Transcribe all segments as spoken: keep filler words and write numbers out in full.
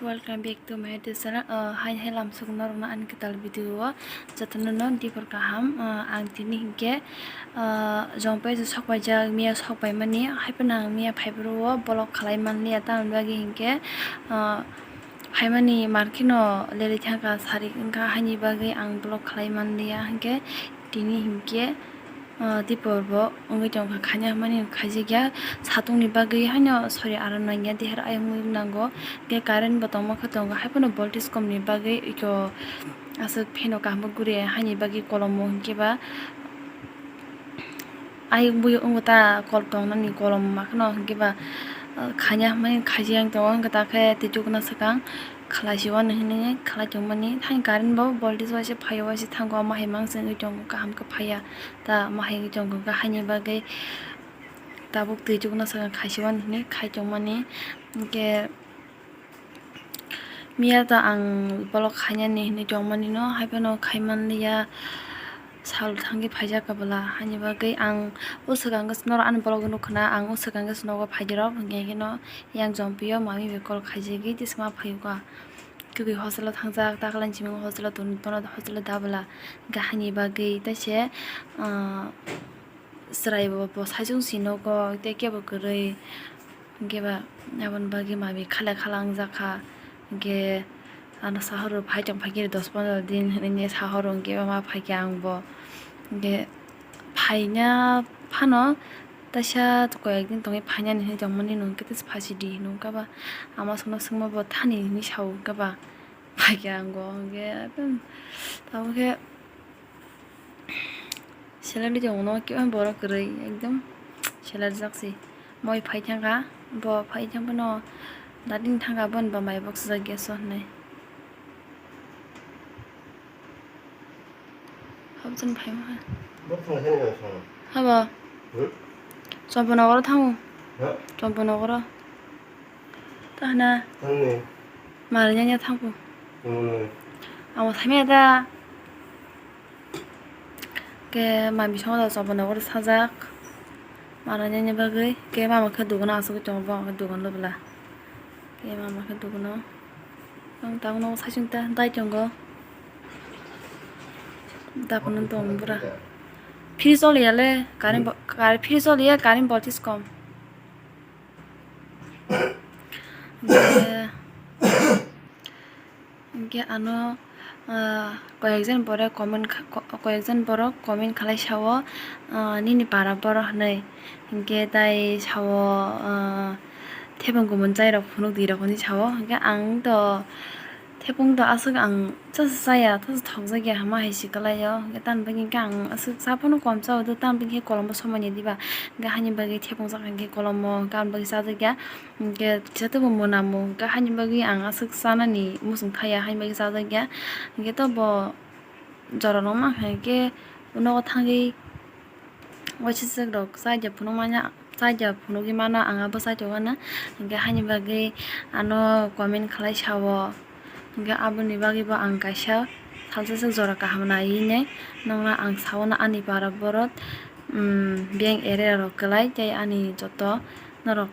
Welcome back to my YouTube channel. Uh, hai hai lamsok norokno ani kwtal video o jotono no dibor kaham. Uh, ang tini hinkhe, uh, jompai se sok paijak, miya sok paimani, hai phano ang miya phaiphuru o vlog khlai manliya, tamoni bagwi hinkhe, uh, phaimani market no lerwi thangkha, sari wngkha, haini bagwi ang vlog khlai manliya, hinkhe tini hinkhe, ah, tipor bo wngwi tongkha, khaina hwnmani khaijak ya, satung ni bagwi haino sori aro nangya, deher ayang mui nango, hwnkhe current bo tongma khe tongo, hai phano voltage kom ni bagwi eko aswk fan o kaham guri haini bagwi kolomo, hwnkhe ba ayang bui wngo ta kol tongnani kolom ma kheno, hwnkhe ba, ah, khaina hwnmani khaijak yang tongo, hwnkhe ta khe twi chukna swkang. Khlai si uanw hinwi khlai tongmani. Thani current bo voltage waisa phaio, waisa thango, omo hai mangsa wngwi tongo, kaham khe phaiya ta, omo hai wngwi tongo, haini bagwi tabuk twi chukna swkang khai si uanw hinwi khai tongmani. Hinkhe miya ta ang vlog khainani hinwi tongmani no, hai phano khai manliya. Sal thangwi phaijak bwla, haini bagwi ang o swkang khe norok ani vlog nukha na, ang o swkang khe nogo phaidi rok, hwnkhe khe no yang jompi o mami bai call khaijagwi tisma phaiwkha. Kwbwi hostel o thangjak, taklai chimung hostel o tong-, tono hostel o da bwla, hwnkhe haini bagwi tei se, ah, chwrai bo, bo saichung si nogo tei kebo kwrwi. Hwnkhe ba aboni bagwi mami khala khala wngjakha. Hwnkhe ano sahoro phai tong phaikhe dos pondro din hinwi sahoro hwnkhe ma phaikhe ang bo. Hwnkhe phaina phano taisa koyek din tongwi phainani hinwi tongmani no hwnkhe phasi di hinwi wngkha ba. Ama songno swngma bo thani hinwi sao wngkha ba. Phaikhe ang bo hwnkhe tabukhe. Salary tongno khe borok kwrwi ekdom salary jak se. Moi phai thangkha, bo phai thang phano dating thangkha, boni ba mai boksajak gas o hinwi. Habjani phai mankha. Habo. Chomponogoro thango. Chomponogoro. Tahna. Mara nyanya thangpo. Amo thamya da. Ke mami songo da Chomponogoro sajak. Mara nyanya bagwi. Ke mama khe dogano asugwi tongo, bo khe dogano lobla. Ke mama khe dogano. Ang tabukno saichung ta dai tongo. Daphano tong bura. Fridge choliya le, current bo-, kar-, fridge choliya, current voltage kom. Hwnkhe, hwnkhe ano, ah, koyekjon borok comment kha-, ko-, koyekjon borok comment khalai sao, ah, nini para borok hinwi. Hwnkhe tai sao, ah, thebong kumun chairok phunuk di rok hinwi sao. Hwnkhe ang to Thepung do aswk ang chasa chaya, chasa thokjak ya, hama hai se kwlai o. Hwnkhe tamoni bagwi hwnkhe ang aswk cha phano kom cha o, do tamoni bagwi khe kolombo somani diba. Hwnkhe haini bagwi thepung chakha hwnkhe kolombo, hwnkhe aboni bagwi chajak ya. Hwnkhe kisa teibo mwnamo, hwnkhe haini bagwi ang aswk chanani muchung thaya, haini bagwi chajak ya. Hwnkhe to bo jora rok mankha hwnkhe nogo thangwi waisa swk rok chaida phunukmani. Chaida phunugwi mano, ang abo chaida uanw, hwnkhe haini bagwi ano comment khlai sao, hwnkhe aboni bagwibo ang kaisa salsa swk jora kaham naiwi nai nokno ang sao, ani para borok, um, beng area rok kwlai tei ani joto norok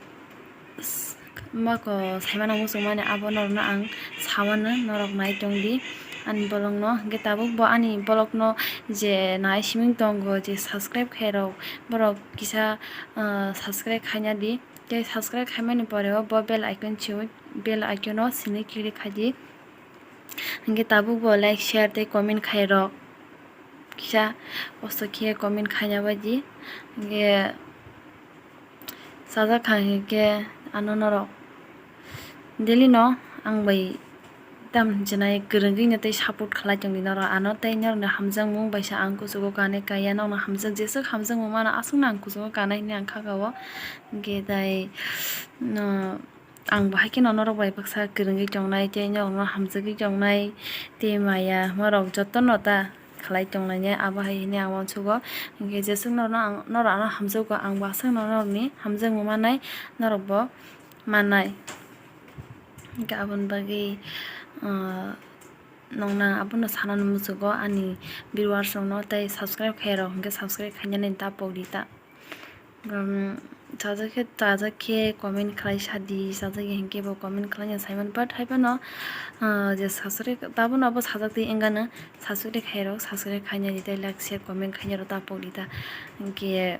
s-, mako saimano muchungmani abo norokno ang sao, norok nai tongdi ani vlogno, hwnkhe tabukbo ani vlogno je nai siming tongo, je subscribe khairok borok kisa, ah, subscribe khaina di. Tei subscribe khaimani pore o bo bell icon siwi, bell icon o sini click khaidi. Hwnkhe tabuk bo like, share tei comment khairok. Kisa kosto khe comment khaina baidi. Hwnkhe sajak kha hwnkhe ano norok daily no ang bai tam hinwi kwrwngwi no tei support khlai tongdi norok ano, tei norokni hamjakmung bai se ang kuchugo kanwi kaiya, norokno hamjak, jeswk hamjakmung mano aswkno ang kuchugo kanai hinwi ang kha o. Hwnkhe tai, no, ang bo hai kheno norok bai baksa kwrwngwi tongnai tei norokno hamjagwi tongnai tei maya norok jotono ta khlai tonglainai, abo hai hinwi ang uansugo. Hwnkhe jeswk norokno ang, norok ano hamjakgo, ang bo aswkno norokni hamjakmung manai, norok bo manai. Hwnkhe aboni bagwi, ah, nokna abono sanani muchungo ani viewers rokno tei subscribe khairok hwnkhe subscribe khainani ta pokdi ta. Borokno Sajak khe, sajak khe comment khlai sadi, sajak ya hinkhe bo comment khlai ya saiman, but hai phano, ah, je sasuri tabuk no abo sajak twi wngano, sasuri khairok, sasuri khainani tei like, share, comment khainai rok ta pok di ta. Hinkhe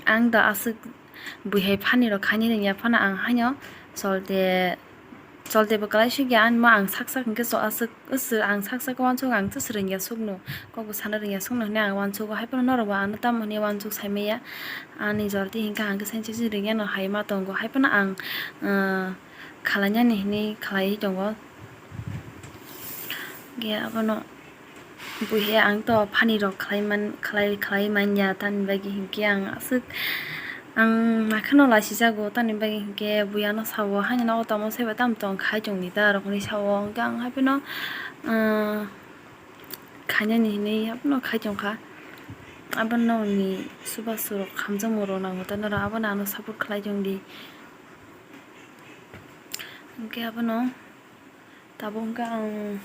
ang da aswk bui hai phani rok khainai rwngya phano ang haino solde, solde bo kwlai sukya, ani ma ang sak sak hinkhe so aswk, aswk ang sak sak uansuk ang to swrwngya sukno, kok bo sana rwngya sukno hinwi ang uansugo, hai phano norok bo ano tamo hinwi uansuk sai maya, ani jorti hinkhe ang khe sense rwngya no hai ma tongo, hai phano ang, ah, khlainani hinwi khlaiwi tongo. Ge abono buihe ang to phani rok khlai man, khlai, khlai manya, tamni bagwi hinkhe ang aswk ang nakheno laisijago, tamni bagwi hinkhe bui ano sao, "Haino nogo tamo saiba tamo tong khai tongdi ta?" rok hinwi sao, hinkhe ang hai phano, ah, khainani hinwi abono khai tongkha. Abono ni chubachu rok hamjakmung rok nango ta norok, abono ano support khlai tongdi. Hinkhe abono tabuk hwnkhe ang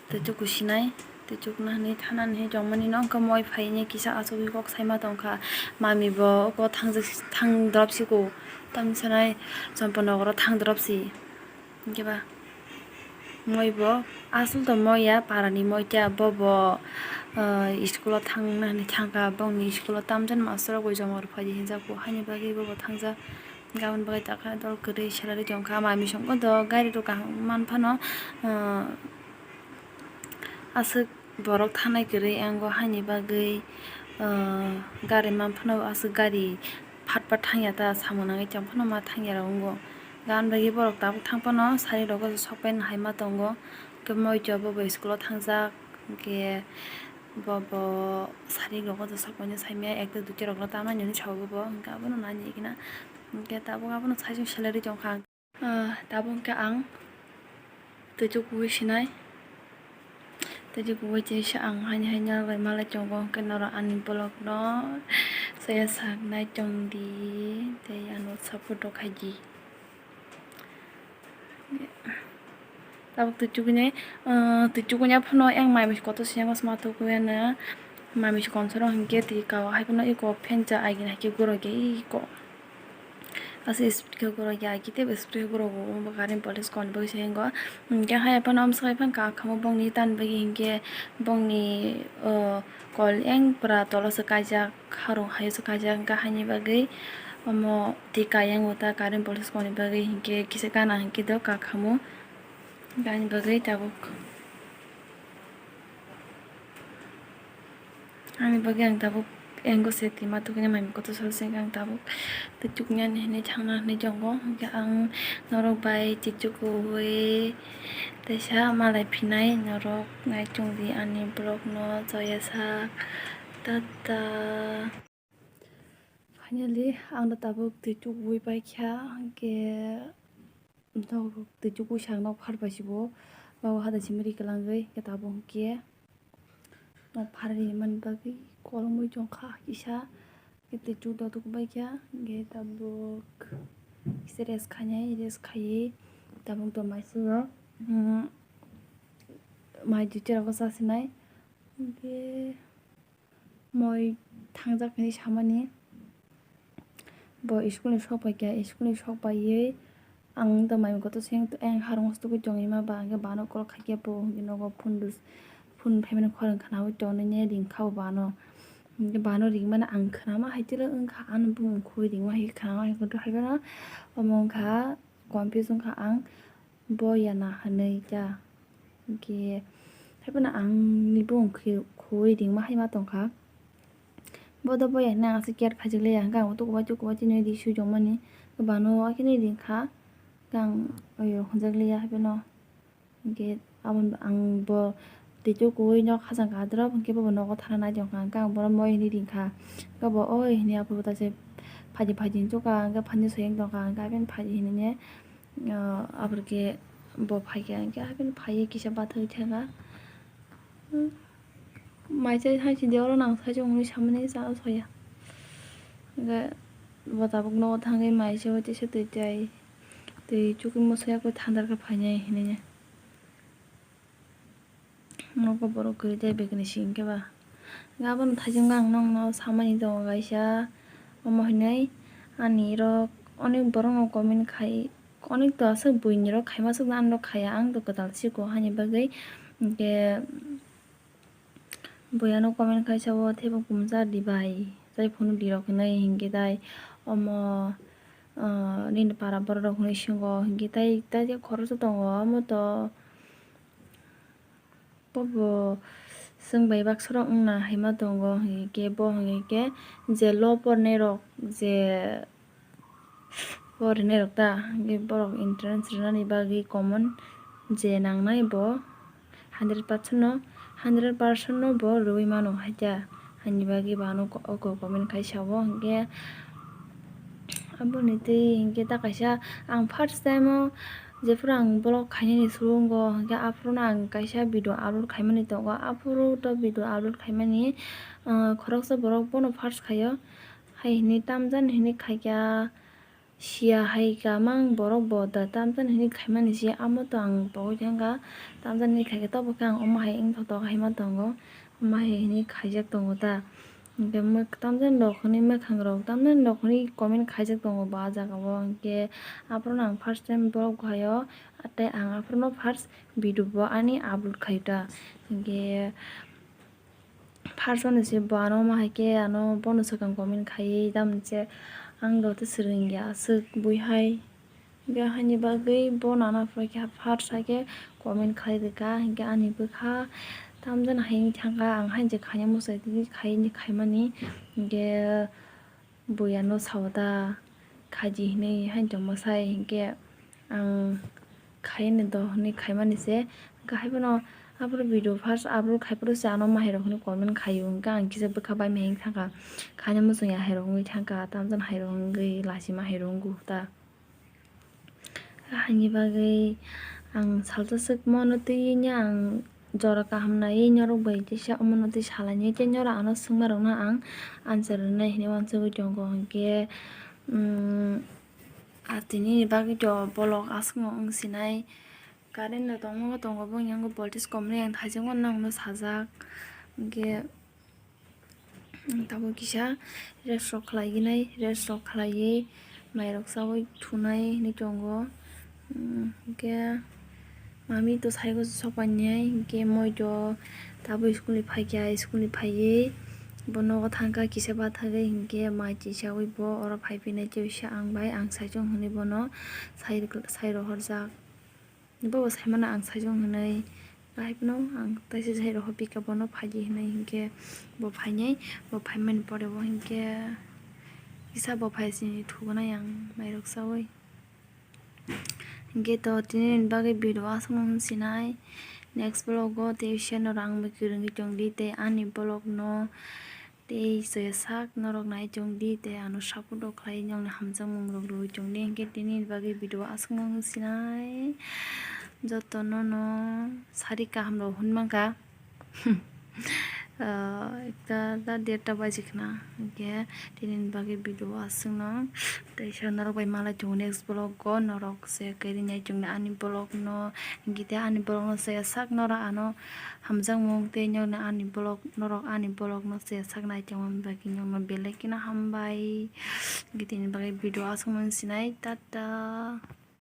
twichuk kusinai, twichuk na hinwi thanani hinwi tongmani no wngkha moi phaini kisa achugwi kok saima tongkha. Mami bo oko thangjak, thang drop siko, tamni sanai Champanagar o thang drop si. Hinkhe ba moi bo asol to moi ya, parani moi ta, bo bo, ah, school o thangna hinwi thangkha, bongni school o tamjani master rok bai joma rw phaidi hinjago, haini bagwi bo bo thangjak. Gabon bagwi takha dol kwrwi salary tongkha, mami songkha do gari rok kaham man phano, ah, aswk borok thanai kwrwi ango, haini bagwi, ah, gari man phano aswk gari phat phat thangya ta, samung nangwi tong phano ma thangya rok wngo. Gabon bagwi borok tabuk thang phano sari rogo sok pai hai ma tongo, hwnkhe moi to bo bo school o thangjak, hwnkhe bo bo sari rogo sok pai saimaya ekta duita rok tamani hinwi sao bo bo, hwnkhe abono nani ikina. Hwnkhe tabuk abono saichung salary tongkha. Ah, tabuk hwnkhe ang twichuk kuwi sinai. Twichuk kuwi tisa ang haini haini malai tongo, hwnkhe norok ani vlog no saya sak nai tongdi tei ano support rok khaidi. Tabuk twichuk kuwi nai, ah, twichuk kuwi phano yang mai kotor siyang sma thok kuwi ano mai komsa rok hwnkhe twi kao hai phano eko phensa agini hai khe goro khe eko. Aswk speed khe goro ya, khe teibo speed khe goro o, bo gari ni police koni bagwi se wngo. Hwnkhe hai phano amswk hai phano kakhamo bongni tan bagwi hinkhe bongni, o, kol yang pura tolo se kaijak, harung hai se kaijak, hwnkhe haini bagwi omo twi kayang o ta gari ni police koni bagwi hinkhe kisa gana hinkhe do kakhamo, gana bagwi tabuk. Ani bagwi ang tabuk engo se tima tugini mai kotor sal sengkhe ang tabuk tei tuknani hinwi thangna hinwi tongo. Hwnkhe ang norok bai twichuk kuwi teisa malai phinai norok nai tongdi ani vlog no joya sak tata. Finally ang da tabuk twichuk kuwi paikha, hwnkhe Nok rok twichuk ui sak nok phar bai si bo, nok hada simi ri kwlangwi khe tabuk hwnkhe nok phar ri mani bagwi kolomwi tongkha kisa, khe twichuk da tuk bai kha, hwnkhe tabuk kisa rest khainai, rest khaiwi tabuk do mai sio, umm, mai duita rok chasinai, hwnkhe. Moi thangjak hinwi samani. Bo school ni sok pai kha, school ni sok paiwi ang wngtong mai kotor se wngtong, ayang harung o se tugui tongwi ma ba, hwnkhe bano call khaikhe bo hwnkhe nogo phone rw-, phone phaimani khorang khwnaui tongwi ne ringkha bo bano. Hwnkhe bano ringmani ang khwnama hai tila wngkha, ani bumung khugui ringma hai khwnama hai kotor hai phano omo wngkha confuse wngkha ang. Bo yana hinwi kha. Hwnkhe, haiphano angni bumung khe-, khugui ringma hai ma tongkha. Bo do bo ya hinwi ang aswk care khaijak liya, hwnkhe ang tukubai tukubai tini ri swijokmani. Bano akhe nwi ringkha, hwnkhe ang oyo hwnjak liya haiphano. Hwnkhe abo ang bo tei tukuui nok hachang kha drop, hwnkhe bobo nogo thana nai tongkha, hwnkhe ang bono moi hinwi ringkha. Hwnkhe bo oi hinwi aphuru ta se phaidi phaidi hinwi chukha, hwnkhe phaidi soyang tongkha, hwnkhe aboni phaidi hinwi ne. Ah, aphuru khe bo phaikha, hwnkhe aboni phaiwi kisa bathagwi thangkha. Hmm. Mai chai hai chidi oro nang sai chong hinwi samani cha soya. Hwnkhe bo tabuk nogo thangwi mai chai tisa twi chai. Twi chukui moso yakui thandar khe phainai hinwi. Nogo borok kwrwi tei begani singkhe ba. Hwnkhe abono thaichung ang nokno samani tongo kaisa. Omo hinwi ani rok onek borok no comment khai, onek to aswk buini rok khaima swk ani rok khaya, ang to kwtal siko hani bagwi. Hinkhe buya no comment khai sao, "Thebo kumsa di bai, tei phunuk di rok hinwi hinkhe tai omo, ah, nini para borok rok hinwi singo hinkhe tai, tai khoroksa tongo omo to." Bobo chwng bai baksa rok wngna haima tongo, hinkhe bo hinkhe je lo pornai rok je porinai rok ta, hinkhe borok entrance rwnani bagwi common je nangnai bo hundred percent no, hundred percent no bo rwui mano haikhe, haini bagwi bo ano oko comment khai sao, hinkhe aboni twi hinkhe ta kaisa ang first time o jephuru ang vlog khainani surungo, hinkhe aphuru no ang kaisa video upload khaimani tongo, aphuru to video upload khaimani, ah, khoroksa borok bono first khaio, hai hinwi tamjani hinwi khaikha, siya hai kha mang borok bo da tamjani hinwi khaimani se, amo to ang pogwi thangkha, tamjani hinwi khaikha, tobo khe ang omo hai wngthotok haima tongo, omo hai hinwi khaijak tongo ta. Hinkhe mwk-, tamjani rok hwnwi mwkhang rok, tamjani rok hwnwi comment khaijak tongo bo ah jaga o. Hinkhe aphuru no ang first time vlog khaio, tei ang aphuru no first video bo ani upload khaio ta. Hinkhe first o ni se bo ano omo hai khe ano bono swkang comment khaiwi, tamoni se ang do tei swrwng ya aswk bui hai. Hinkhe haini bagwi bo nana phai khe first hai khe comment khai rwkha, hinkhe ani bwkha tamjani hai wngwi thangkha, ang haini je khaina muchai twi khaini khaimani, hinkhe buya no sao da khaidi hinwi haini tongma sai, hinkhe ang khaini do hinwi khaimani se, hinkhe haiphano aphuru video first upload khai phuru se ano omo hai rok hinwi comment khaio, hinkhe ang kisa bwkha bai mihai wngwi thangkha, khaina muchung ya hai rok wngwi thangkha, tamjani hai rok wngwi lachima hai rok wngkha ta. Haini bagwi ang salsa swk mono twiwi ang jora kaham naiwi norok bai kisa omono twi salainai tei norok ano swngmarokno ang answer rwnai hinwi uansugwi tongo. Hinkhe, um, ah, tini ni bagwi to vlog aswkno wng sinai, current no tongma tongo, boni yango voltage kom le yang thaijakmano nokno sajak. Hinkhe, Tabuk kisa rest rok khlai nai, rest rok khlaiwi mairok chaui thunai hinwi tongo. Hinkhe mami to saigo sopainai, hinkhe moi to tabuk school ni phaikha, school ni phaiwi bo nogo thangkha kisa bathagwi, hinkhe mai chisaui bo oro phaiphinai, kisa ang bai ang saichung hinwi bono sai, sai rohorjak. Bo bo saimano ang saichung hinwi, bahai phano ang taisa sai rohor pika bono phaidi hinwi, hinkhe bo phainai, bo phaimani pore bo hinkhe kisa bo phai sini thugnai ang mairok chaui. Hinkhe to tini ni bagwi video aswkno wng sinai, next vlog o tei seno rang bai kwrwngwi tongdi tei ani vlog no. Tei chaya sak norok nai chong di, tei ano support rok khlai, nokni hamjakmung rok rwui chong di, hinkhe tini ni bagwi video aswkno wng sinai jotono no sari kaham rok hwn mankha. Ah, ekta da derta baji khna, hinkhe tini ni bagwi video aswkno tei sa norok bai malai tongo next vlog o, norok se kairinai chong di ani vlog no, hinkhe tei ani vlog no chaya sak norok ano hamjakmung tei nokni ani vlog, norok ani vlog no chaya sak nai tongmani bagwi nokno belai kheno hambai. Hinkhe tini bagwi video aswkno wng sinai, tata.